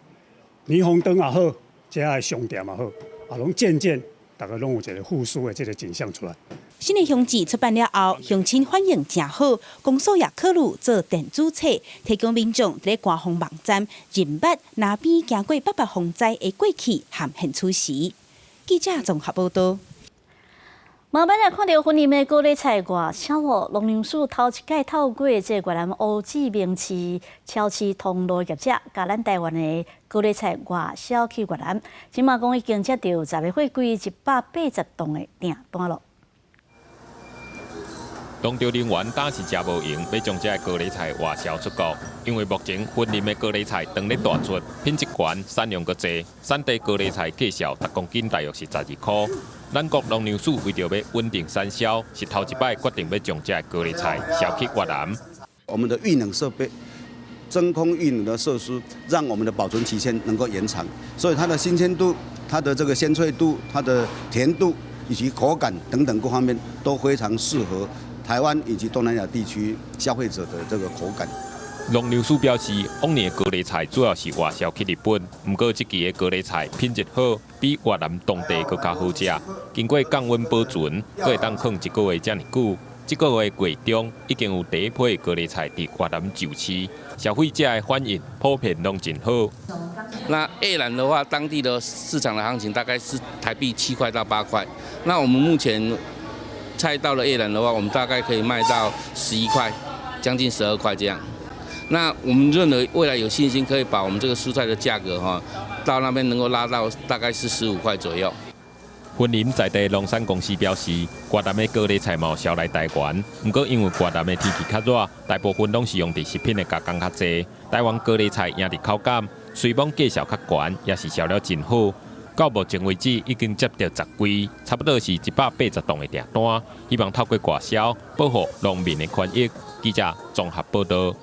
霓虹燈也好，這个商店也好。啊，攏漸漸，逐家攏有一個復甦的這個景象出來。新的鄉志出版了後，鄉親反應誠好，公所也考慮做電子冊，提供民眾佇咧官方網站認捌那邊經過八八風災的過去和現此時。記者綜合報道。嘛欲來看著雲林的高麗菜外銷哦，農糧署頭一擺透過這個越南胡志明市超市通路業者，共咱台灣的高麗菜外銷去越南，這馬講已經接著10個貨櫃180棟的訂單囉。農業人員今是誠無閒，欲將這个高麗菜外銷出國，因為目前雲林的高麗菜當咧大出，品質懸，產量閣濟，產地高麗菜價數逐公斤大約是12箍。咱國農糧署為著欲穩定產銷，是頭一擺決定欲將這个高麗菜銷去越南。我們的預冷設備、真空預冷的設施，讓我們的保存期限能夠延長，所以它的新鮮度、它的這個鮮脆度、它的甜度以及口感等等各方面都非常適合台灣以及東南亞地區消費者的這個口感。農糧署表示，往年的高麗菜主要是外銷去日本，毋過這期的高麗菜品質好，比越南當地閣較好食。經過降溫保存，閣會當囥一個月遮爾久。這個月月中已經有第一批高麗菜佇越南上市，消費者的反應普遍攏真好。那越南的話，當地的市場的行情大概是台幣7塊到8塊。那我們目前菜到了越南的話，我們大概可以賣到11塊，將近12塊這樣。那我們認為未來有信心可以把我們這個蔬菜的價格哈，到那邊能夠拉到大概是15塊左右。雲林在地農產公司表示，越南的高麗菜嘛銷來台灣，毋過因為越南的天氣較熱，大部分攏是用佇食品的加工較濟。台灣高麗菜贏佇口感，雖罔價數較懸，也是銷了真好。到目前為止，已經接著10櫃，差不多是180棟的訂單。希望透過外銷，保護農民的權益。記者綜合報道。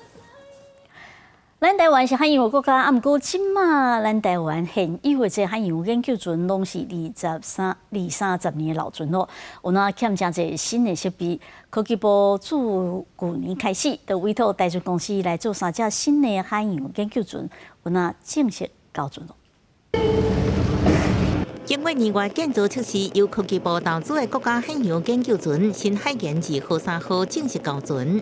咱台灣是海洋國家，啊，毋過這馬咱台灣現有的這海洋研究船攏是二三十年的老船咯，有哪欠誠濟新的設備。科技部自舊年開始，就委託台船公司來做三隻新的海洋研究船，有哪正式交船咯。經過年外建造測試，由科技部投資的國家海洋研究船新海研二號、三號正式交船。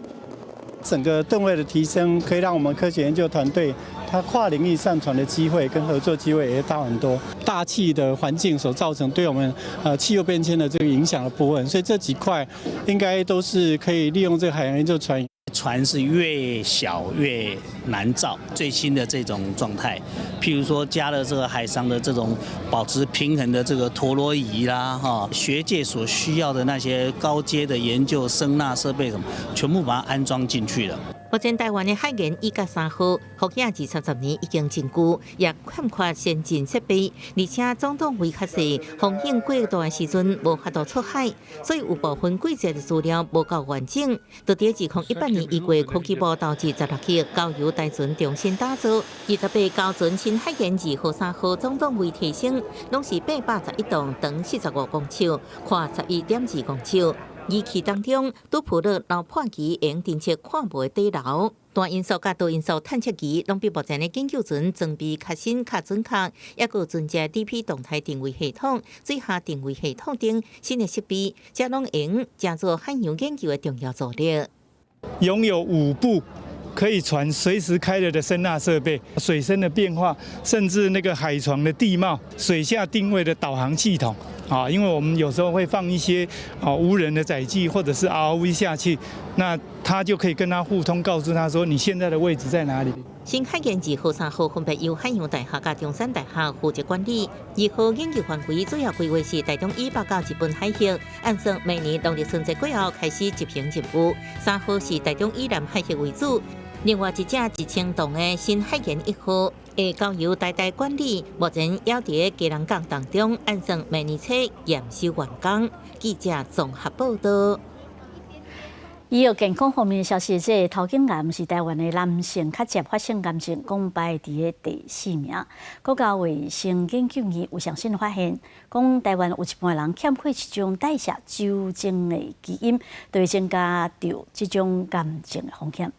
整個噸位的提升，可以讓我們科學研究團隊，它跨領域上船的機會跟合作機會也大很多。大氣的環境所造成對我們氣候變遷的這個影響的部分，所以這幾塊應該都是可以利用這個海洋研究船。船是越小越難造，最新的這種狀態，譬如說加了這個海上的這種保持平衡的這個陀螺儀啦，哈，學界所需要的那些高階的研究聲納設備什麼，全部把它安裝進去了。目前台灣的海研一佮三號，服役二三十年已經真舊，也欠缺先進設備，而且總動位較細，風險過大的時陣無法度出海，所以有部分季節的資料無夠完整。就佇2018年，移過科技部投資16億，交由台船重新打造。28膠船新海研二號、三號總噸位提升，攏是811棟，長45公尺，寬11.2公尺。儀器當中，多普勒撈破儀用偵測看無的底流，單音速佮多音速探測儀攏比目前的研究船裝備較新、較準確，抑閣有船隻 DP 動態定位系統、水下定位系統等新的設備，這攏會用做海洋研究的重要助力。擁有五部可以傳隨時開了的聲納設備，水深的變化，甚至那個海床的地貌、水下定位的導航系統。啊，因為我們有時候會放一些無人的載具或者是 ROV 下去，那他就可以跟他互通，告訴他說你現在的位置在哪裡。新海研二號、三號分別由海洋大學佮中山大學負責管理。二號研究範圍主要規劃是台中以北到日本海域，按算明年農曆春節過後開始執行任務。三號是台中以南海域為主。另外一隻1000噸的新海研一號會交由台大管理，目前猶佇基隆港當中，按算明年初驗收完工。記者綜合報道。醫藥健康方面的消息，這個頭頸癌是台灣的男性較捷發生癌症，講排佇個第四名。國家衛生研究院有上新發現，講台灣有一半人欠缺一種代謝酒精的基因，就會增加著這種癌症的風險。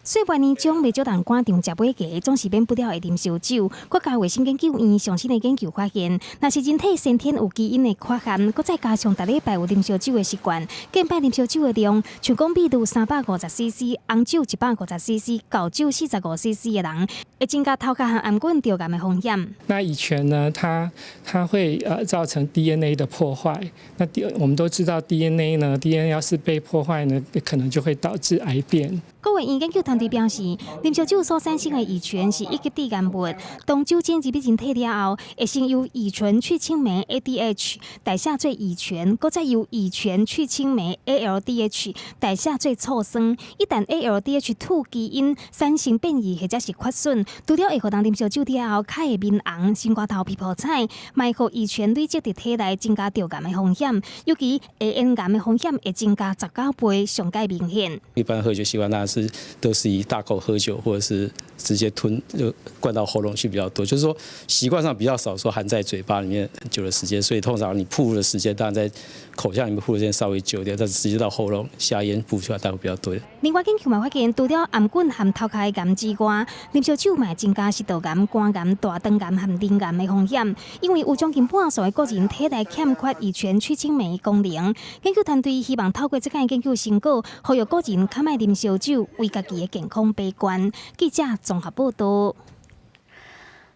歲末年終，袂少人趕場食尾牙，總是免不了會啉燒酒。國家衛生研究院上新的研究發現，若是人體先天有基因的缺陷，閣再加上逐禮拜有啉燒酒的習慣，間擺啉燒酒的量，像講比如350 CC，紅酒150 CC，厚酒45 CC 的人，會增加頭殼和頷頸著癌的風險。那乙醛呢？它會造成 DNA 的破壞。那 D 我們都知道 DNA 呢，DNA 要是被破壞呢，可能就會導致癌變。國衛院研究團隊表示，啉燒酒所產生的乙醛是一級致癌物。當酒精入去人體了後，會先由乙醇去氫酶 ADH 代謝做乙醛，閣再由乙醛去氫酶 ALDH 代謝做醋酸。一旦 ALDH2 基因產生變異或者是缺損，除了會予人啉燒酒了後較會面紅、心肝頭皮膚彩，嘛會予乙醛累積佇體內，增加著癌的風險。尤其下咽癌的風險會增加19倍，上蓋明顯。一般喝酒習慣，那是都是以大口喝酒，或者是直接吞就灌到喉嚨去比較多。就是說習慣上比較少說含在嘴巴裡面很久的時間，所以通常你暴露的時間，當然在口腔裡面暴露時間稍微久一點，但是直接到喉嚨下咽暴露出來，大概比較多。另外研究嘛發現，除了頷頸和頭殼的癌之外，啉燒酒嘛會增加食道癌、肝癌、大腸癌和腎癌的風險。因為有將近半數的國人體內欠缺乙醛去氫酶功能。研究團隊希望透過這項研究成果，呼籲國人較莫啉燒酒，為家己的健康把關。記者綜合報道。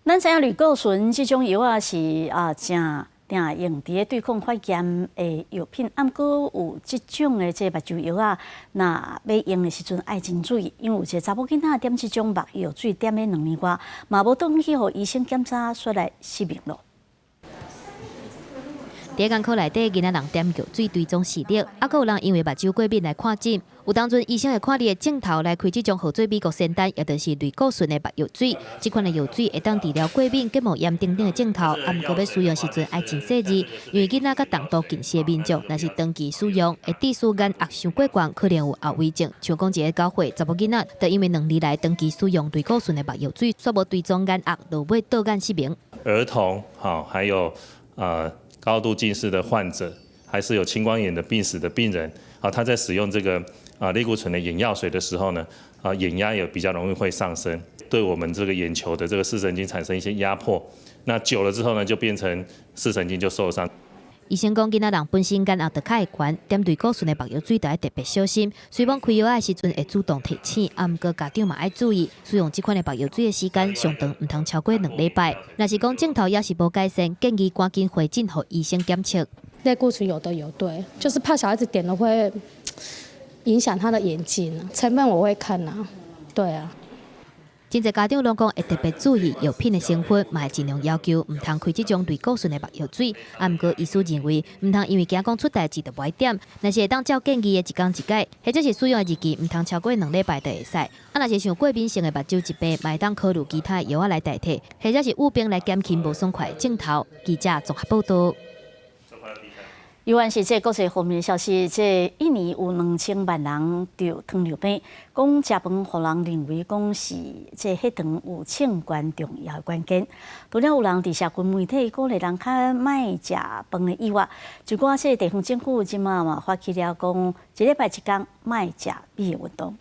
咱知影類固醇這種藥仔是誠定用佇咧對抗發炎的藥品，毋過有這種的這目睭藥仔，若欲用的時陣愛真注意，因為有一個查某囡仔點這種目藥水點了2年外，嘛無轉去予醫生檢查，煞來失明咯。佇工科內底，囡仔人點藥水追蹤視力，閣有人因為目睭過敏來看診。有當陣醫生會看你的鏡頭來開這種號做美國仙丹，也就是類固醇的目藥水。這款的藥水會當治療過敏、結膜炎等等的症頭，毋過欲使用時陣愛真細膩，因為囡仔佮重度近視的民眾，若是長期使用，會致使眼壓傷過懸，可能有後遺症。像講一個9歲查某囡仔，就因為2年來長期使用類固醇的目藥水，煞無追蹤眼壓，落尾倒眼失明。兒童，好，還有高度近視的患者，還是有青光眼的病史的病人，啊，他在使用這個類固醇的眼藥水的時候呢，眼壓也比較容易會上升，對我們這個眼球的這個視神經產生一些壓迫，那久了之後呢，就變成視神經就受傷。醫生講，囡仔人本身眼壓就較會懸，點類固醇的目藥水，就愛特別小心。雖罔開藥的時陣會主動提醒，毋過家長嘛愛注意，使用這款的目藥水的時間上長毋通超過2禮拜。若是講症頭猶是無改善，建議趕緊回診予醫生檢測。類固醇有的有對，就是怕小孩子點了會影響他的眼睛。成分我會看啊，對啊。真濟家長攏講會特別注意藥品的成分，嘛會盡量要求毋通開這種類固醇的目藥水。啊，毋過醫師認為，毋通因為驚講出代誌就無愛點，若是會當照建議的一工一改，或者是使用的日期毋通超過2禮拜就會使。啊，若是像過敏性的目睭疾病，嘛會當考慮其他藥仔來代替，或者是預防來減輕無爽快的症頭。記者綜合報道。猶原是這國際方面的消息，這印尼有2000萬人著糖尿病，講食飯予人認為講是這血糖有至關重要的關鍵。除了有人佇社群媒體鼓勵人較莫食飯的以外，一寡這地方政府這馬嘛發起了講一禮拜一工莫食米的運動。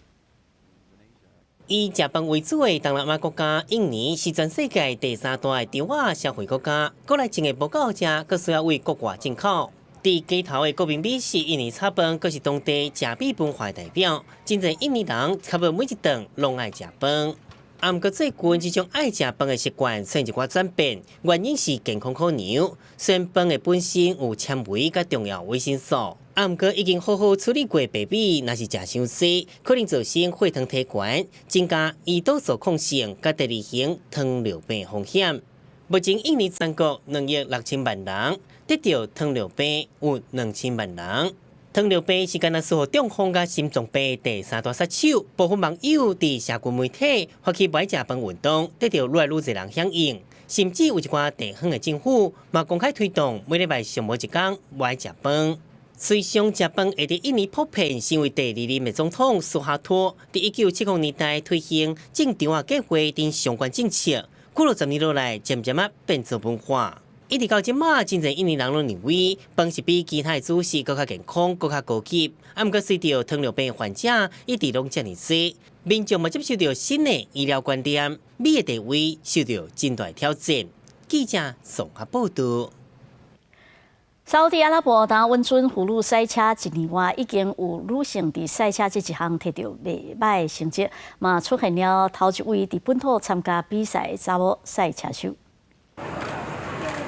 以食飯為主的東南亞國家印尼是全世界第三大的稻仔消費國家，國內種的無夠食，閣需要對國外進口。佇街頭的國民美食印尼炒飯，閣是當地食米文化代表。真濟印尼人差不多每一頓攏愛食飯。啊，毋過最近這種愛食飯的習慣出現一寡轉變，原因是健康考量。雖然飯的本身有纖維佮重要維生素，啊，毋過已經好好處理過白米，若是食傷濟，可能造成血糖提懸，增加胰島素抗性佮第二型糖尿病風險。目前印尼全國2億6千萬人得著糖尿病，有2000萬人。糖尿病是干焦輸予中風佮心臟病第三大殺手。部分網友佇社群媒體發起無愛食飯運動，得著愈來愈濟人響應，甚至有一寡地方的政府嘛公開推動每禮拜上無一工無愛食飯。隨上食飯會佇印尼普遍成為第二任的總統蘇哈托，佇1970年代推行種稻仔計畫等相關政策，過了10年落來，漸漸仔變做文化。一直到這馬，真濟印尼人攏認為飯是比其他的主食閣較健康、閣較高級。啊，毋過隨著糖尿病患者一直攏遮爾濟，民眾嘛接受著新的醫療觀念，米的地位受著真大挑戰。記者綜合報道。沙烏地阿拉伯當允准婦女賽車一年外，已經有女性佇賽車這一項摕著袂䆀的成績，嘛出現了頭一位佇本土參加比賽的查某賽車手。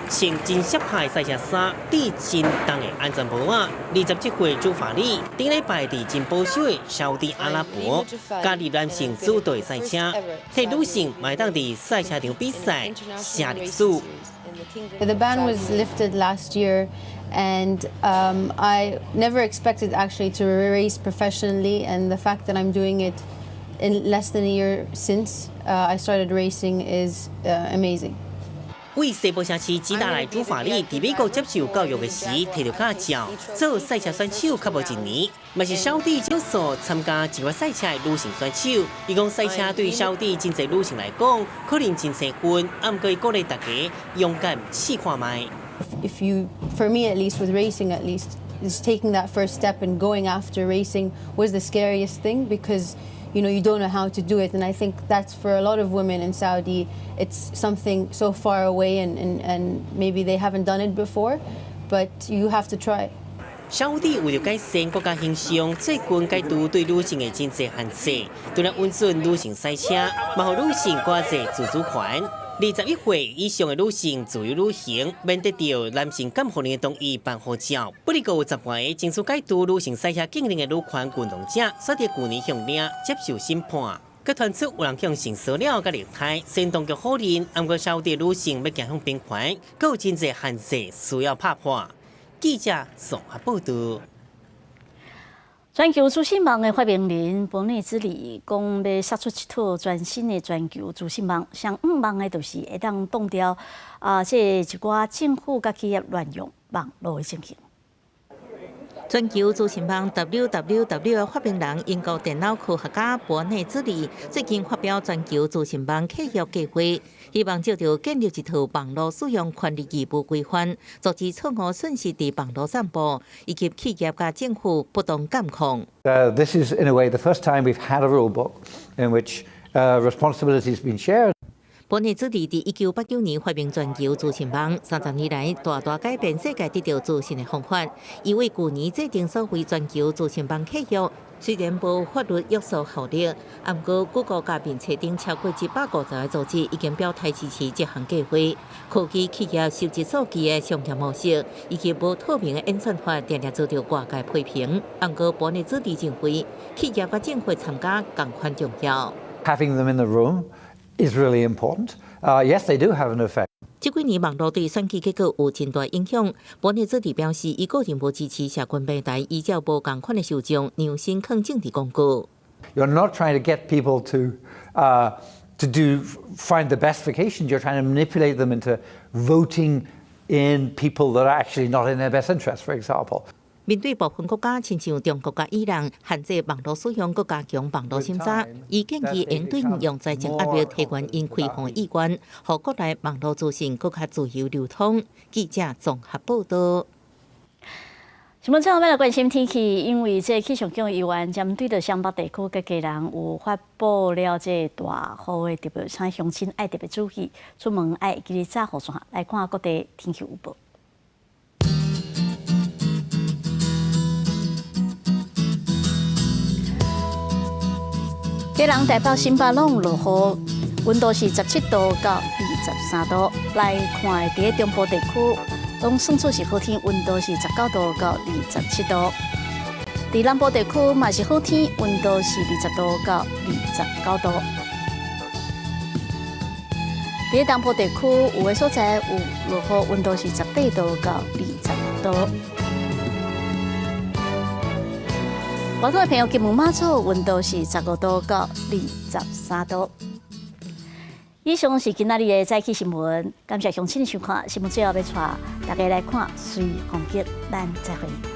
穿真適派賽車衫，戴真重的安全帽仔，27歲朱法里，頂禮拜佇真保守的沙烏地阿拉伯，加入男性組隊賽車，替女性嘛會當佇賽車場比賽寫歷史。 The ban was lifted last year, and I never expected actually to race professionally. And the fact that I'm doing it in less than a year since I started racing is amazing. 對西部城市吉達來朱法里，佇美國接受教育的時，摕著駕照做賽車選手，較無一年，嘛是沙烏地少數參加職業賽車的女性選手。伊講賽車對沙烏地真濟女性來講，可能真生分，啊，毋過伊鼓勵大家勇敢試看覓。 If you, for me at least, with racing at least, is taking that first step and going after racing was the scariest thing because you don't know how to do it. And I think that's for a lot of women in Saudi, it's something so far away and maybe they haven't done it before, but you have to try. 沙烏地為著改善國家形象，最近解除對女性的真濟限制，除了允准女性賽車，嘛予女性閣較濟自主權。21歲以上的女性自由旅行，免得著男性監護人的同意辦護照。不過有10外個爭取解除女性賽車禁令的女權運動者，煞佇舊年向領接受審判，閣傳出有人向性騷擾佮虐待，雖然當局否認，毋過沙烏地女性欲走向平權，閣有真濟限制需要拍破。記者綜合報道。全球資訊網的發明人伯內斯利講，欲殺出一套全新的全球資訊網，上向望的就是會當擋掉啊，這一寡政府佮企業亂用網路的情形。全球資訊網 WWW 的發明人英國電腦科學家伯內斯利最近發表全球資訊網契約計畫，希望藉著建立一套網路使用權利義務規範，阻止錯誤訊息佇網路散布，以及企業佮政府不當監控。 This is in a way the first time we've had a rule book in which responsibility has been shared. 伯內斯利佇1989年發明全球資訊網，30年來大大改變世界得著資訊的方法。伊為舊年制定所謂全球資訊網契約，雖然無法律約束效力，毋過谷歌佮面冊頂超過150個組織已經表態支持這項計畫。科技企業收集數據的商業模式，以及無透明的演算法，定定遭著外界批評。毋過伯內斯利認為，企業佮政府參加仝款重要。 Having them in the room Is really important. Yes, they do have an effect. 這幾年網路對選舉結果有真大影響。本尼主表示，伊個人無支持社群平台依照無仝款的受眾量身囥政治廣告。 You're not trying to get people to do find the best vacations. You're trying to manipulate them into voting in people that are actually not in their best interest, for example. 面對部分國家，親像中國佮伊朗限制網路使用，閣加強網路審查，伊建議應對用財政壓力提懸𪜶開放意願，予國內網路資訊閣較自由流通。記者綜合報導。新聞最後欲來關心天氣，因為這氣象局人員針對著雙北地區佮基隆有發布了這大雨的特別，請鄉親愛特別注意，出門愛記得紮雨傘。來看各地天氣預報。基隆、台北、新北攏落雨，溫度是17度到23度。來看佇中部地區，攏算做是好天，溫度是19度到27度。佇南部地區嘛是好天，溫度是20度到29度。佇東部地區有的所在有落雨，溫度是18度到20度。外島的朋友，金門馬祖溫度是15度到23度。以上是今仔日的早起新聞，感謝鄉親的收看。新聞最後欲帶大家來看水風景，咱再會。